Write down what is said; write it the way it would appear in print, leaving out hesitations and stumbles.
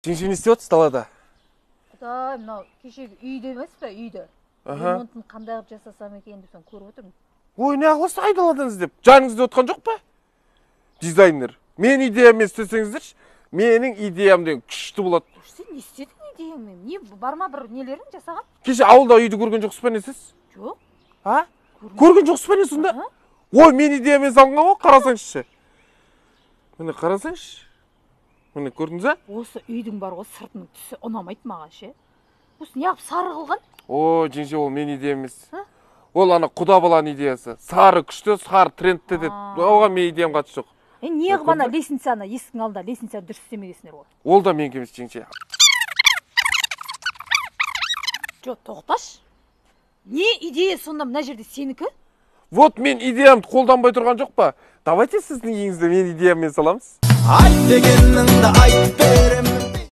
Жеңше, не істеп отырсыз далада? Құдай, мынау кешегі үйде емес пе, үйді? Аха. Ремонтын қандай қылып жасасам екен деп соны көріп отырмын. Ой, не қыласыз айдаладан іздеп? Жаныңыз іздеп отқан жоқ па? Дизайнер. Мен идеяммен істесеңіздерші, менің идеям деген күшті болады. Сен не істедің идеяңмен? Не бар ма бір нелерің жасаған? Кеше ауылда үйді көрген жоқсыз ба не сіз? Жоқ. А? Көрген жоқсыз ба не сонда? Аха. Ой, мен идеямен салынған ғой, қарасаңызшы. Міне қарасаңызшы. Міне көрдіңіз ба? Осы үйдің бар ғой, сыртының түсі ұнамайды маған ше. Осы неғып сары қылған? Ой, жеңше, ол мен идеям емес. А? Ол ана құда баланың идеясы. Сары күшті, сары трендте деді. А. Оған менің идеям қатысы жоқ. Неғып ана лестница, ана есіктің алдында лестница дұрыс істемегенсіңдер ғой? Ол да менікі емес, жеңше. Жоқ, тоқташы. Не идея сонда мына жерде сенікі? Вот мен идеямды қолданбай тұрған жоқ па? Давайте сіздің үйіңізде мен идеяммен саламыз. Айт дегеніңді айтып берем.